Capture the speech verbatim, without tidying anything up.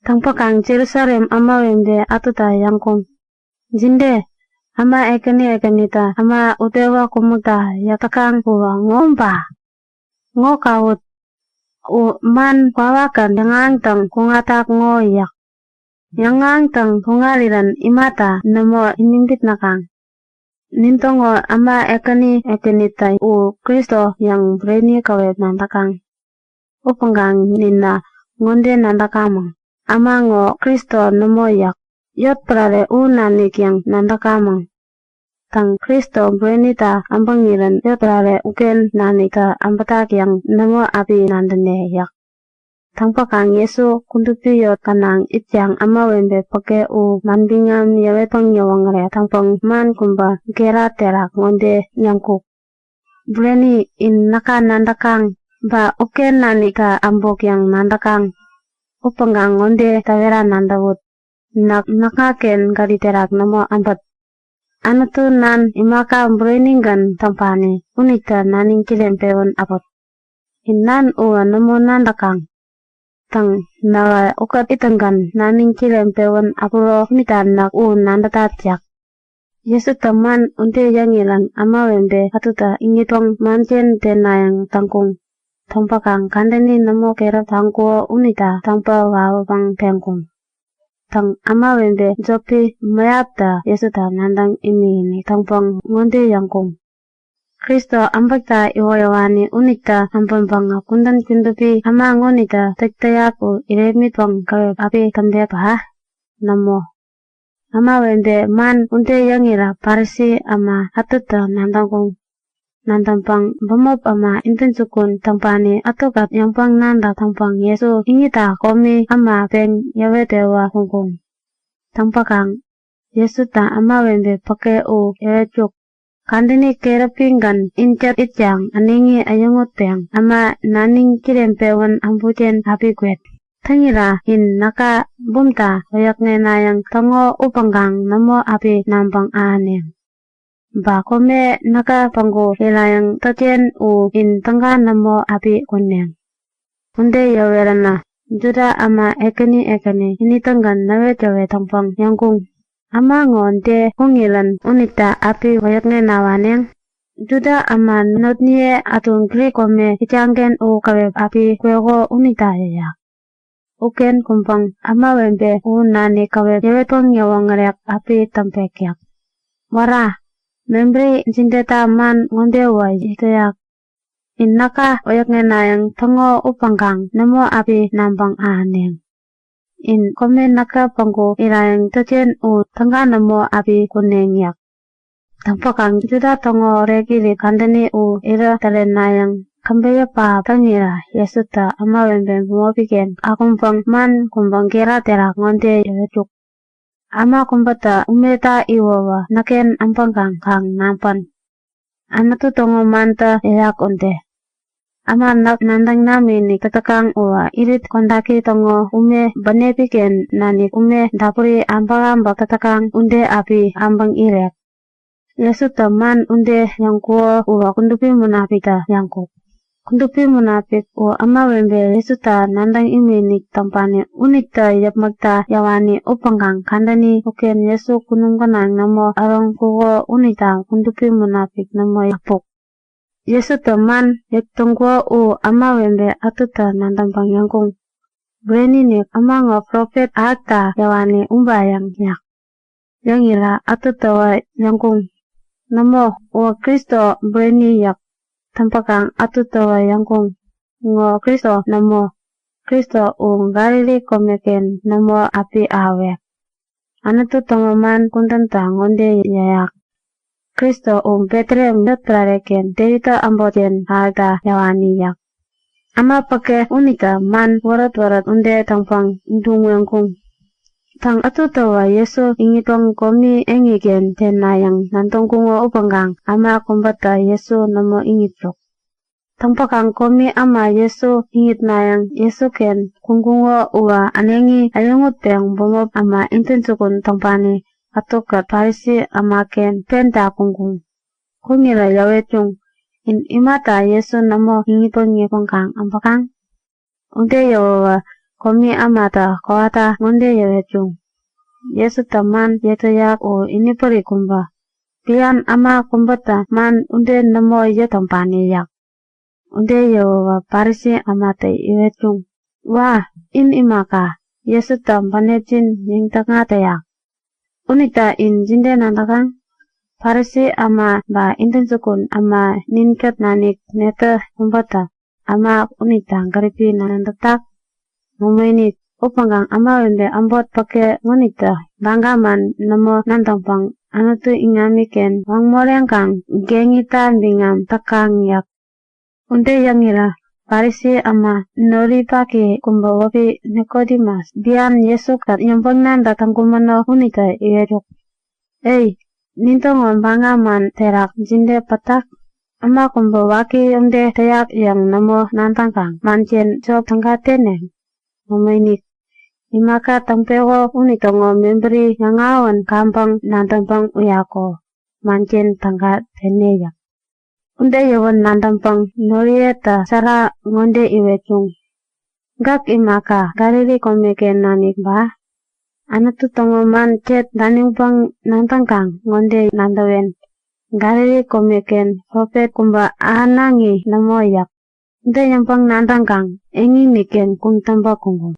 Täŋpäkaŋ Jerusalem ämawebe ätutä yäŋkuŋ; Jide? Äma ekäni ekänitä äma utpewä kumäkta yäk täkaŋ uwä ŋo ba? Ŋo kawut! U man kwawakgän yäŋahäŋtäŋ kuŋatak ŋo yäk. Yäŋahäŋtäŋ kuŋarirän imata nämo iniŋ bitnäkaŋ? Nintäŋo äma ekäni ekänitä u Kristo yäŋ bureni käwep nadäkaŋ. Upäŋkaŋ ninä ŋode nadäkamäŋ; Äma ŋo Kristo nämo yäk, yotpärare u nanik yäŋ nadäkamäŋ. Täŋ, Kristo burenita äbäŋirän yotpärare uken naniktä äbätak yäŋ nämo api nadäne yäk. Täŋpäkaŋ Jesu kudupi yot gänaŋ itkaŋ ämawebe päke u manbiŋam yäwetpäŋ yäwoŋärek täŋpäŋ man kubä gera terak ŋode yäŋkuk; Bureni, in näka nadäkaŋ, ba uken nanikta äbuk yäŋ nadäkaŋ. Upäŋkaŋ ŋode täwera nadäwut; Näk näkŋaken gärip terak nämo äbät. Anutu Nan imaka burenigän täŋpani unitä naniŋ kireŋpewän äput. In Nan uwä nämo nadäkaŋ. Täŋ, nähä ukät ittäŋgän naniŋ kireŋpewän äpuro unita näk u nadätat yäk. Jesutä man ude yäŋirän ämawebe ätutä iŋitpäŋ manken tenayäŋ täŋkuŋ. Täŋpäkaŋ kadäni nämo keräp taŋkuko unita täŋpä wawäpäŋ peŋkuŋ. Täŋ, ämawebe jopi mäyaptä Jesuta nadäŋ imikinik täŋpäŋ ŋode yäŋkuŋ; Kristo äbäkta iwoyäwani unitä äbäŋpäŋä kudän kudupi äma ŋonitä täk täyak u irepmitpäŋ käwep api täŋpek ba? Nämo! Ämawebe man ude yäŋirä Parisi äma ätutä nadäŋkuŋ. Nadäŋpäŋ bämop äma intäjukun täŋpani ätukät yäŋpäŋ-nadäk täŋpäŋ Jesu iŋitta komi äma peŋ yäwet-pewä kuŋkuŋ. Täŋpäkaŋ Jesutä ämawebe päke u yäwetkuk; Kadäni keräpigän inkät itkaŋ äneŋi äyäŋutpeŋ äma naniŋ kireŋpewän äbutken api kwet. Täŋira in näka bumta wäyäkŋenayäŋ täŋo upäŋkaŋ nämo api nabäŋ ahäneŋ. Ba kome näkä päŋku irayäŋ tätken u in täga nämo api kuneŋ. Ude yäweränä Juda äma ekäni ekäni ini-tägän näwet-yäwet täŋpäŋ yäŋkuŋ; Äma ŋo de kuŋirän unita api wäyäkŋena waneŋ? Juda äma notniye ätu Grik kome itkaŋ-ken u käwep api kweko unita yäyak. Uken kuŋpäŋ ämawebe u nanik käwep yäwetpäŋ yäwoŋärek api täŋpek yäk. Wära! Mebäri jideta man ŋodewä yäk täyak; In näka wäyäkŋenayäŋ täŋo upäŋkaŋ nämo api nabäŋ ahäneŋ. In kome näkä päŋku irayäŋ tätken u täga nämo api kuneŋ yäk. Täŋpäkaŋ Juda täŋo orekirit kadäni u irä tärenayäŋ käbeyä pähap täŋirä Jesutä ämawebe bämopi-ken akuŋpäŋ man kubä gera terak ŋode yäwetkuk; Äma kubätä umeta iwäwä näkken äbäŋkaŋ kaŋ naŋpän. Anutu täŋo mantä yäyak ude. Äma näk nadäŋ namikinik täk täkaŋ uwä irit kodaki täŋo ume bänepi-ken nanik ume dapuri abäkäbäk täk täkaŋ ude api abäŋ irek. Jesutä man ude yäŋkuko uwä Kudupi Munapiktä yäŋkuk. Kudupi Munapik u ämawebe Jesuta nadäŋ imikinik täŋpani unitä yäpmäkta yäwani upäŋkaŋ kadäni uken Jesu kunum gänaŋ nämo äroŋkuko unita Kudupi Munapik nämo yäpuk. Jesutä man yäk täŋkuko u ämawebe ätutä nadäŋpäŋ yäŋkuŋ; Bureni-inik, äma ŋo profet ahäkta yäwani ubayäŋ yäk. Yäŋirä ätutäwä yäŋkuŋ; Nämo, uwä Kristo bureni yäk. Täŋpäkaŋ ätutäwä yäŋkuŋ; Ŋo Kristo nämo. Kristo u Galili komeken nämo api ahäwek. Anutu täŋo man kudänta ŋode yäyak; Kristo u Betlehem yotpärare-ken Devittä äbotken ahäkta yäwani yäk. Äma päke unitä man wärät-wärät ude täŋpäŋ duŋ weŋkuŋ. Täŋ, ätutäwä Jesu iŋitpäŋ komi eŋiken tenayäŋ nadäŋkuŋo upäŋkaŋ äma kubätä Jesu nämo iŋitkuk. Täŋpäkaŋ komi äma Jesu iŋitnayäŋ Jesuken kuŋkuŋo uwä äneŋi äyäŋutpeŋ bämop äma intäjukun täŋpani ätukät Parisi ämaken penta kuŋkuŋ. Kuŋirä yäwetkuŋ; In imata Jesu nämo iŋitpäŋ yäpmäŋ kaŋ äbäkaŋ? Ude yäwäwä komi ämatä kowata ŋode yäwetkuŋ; Jesutä man yäk täyak u inipärik kubä. Bian äma kubätä man ude nämo yäk täŋpani yäk. Ude yäwäwä Parisi ämatä iwetkuŋ; Wa! In imaka, Jesutä bänepjin yäŋ-täkŋat täyak. Unita in jide nadäkaŋ? Parisi äma ba intäjukun äma ninkät nanik netä kubätä äma unita gäripi nadätak? Nämoinik! Upäŋkaŋ ämawebe äbot päke ŋonitä baga man nämo nadäŋpäŋ Anutu iŋamiken waŋ moreŋkaŋ geŋita biŋam täkaŋ yäk. Ude yäŋirä Parisi äma noripaki kubä wäpi Nikodemus, bian Jesu-kät yäŋpäŋ-nadäk täŋkumäno unitä iwetkuk; E, nintäŋo baga man terak jide pätak? Äma kubä waki ude täyak yäŋ nämo nadäŋkaŋ manken jop täga teneŋ? Nämoinik! Imaka täŋpeko unitäŋo mebäri yäŋahäwän kaŋpäŋ nadäŋpäŋ uyaku manken täga tene yäk. Ude yäwän nadäŋpäŋ noriyetä sära ŋode iwetkuŋ; Gäk imaka, Galili komeken nanik ba? Anutu täŋo man ket daniŋpäŋ nadäŋkaŋ ŋode nadäwen; Galili komeken profet kubä ahänaŋi nämo yäk. Ude yäŋpäŋ-nadäŋkaŋ eŋi-iniken kuŋtäŋpä kuŋkuŋ.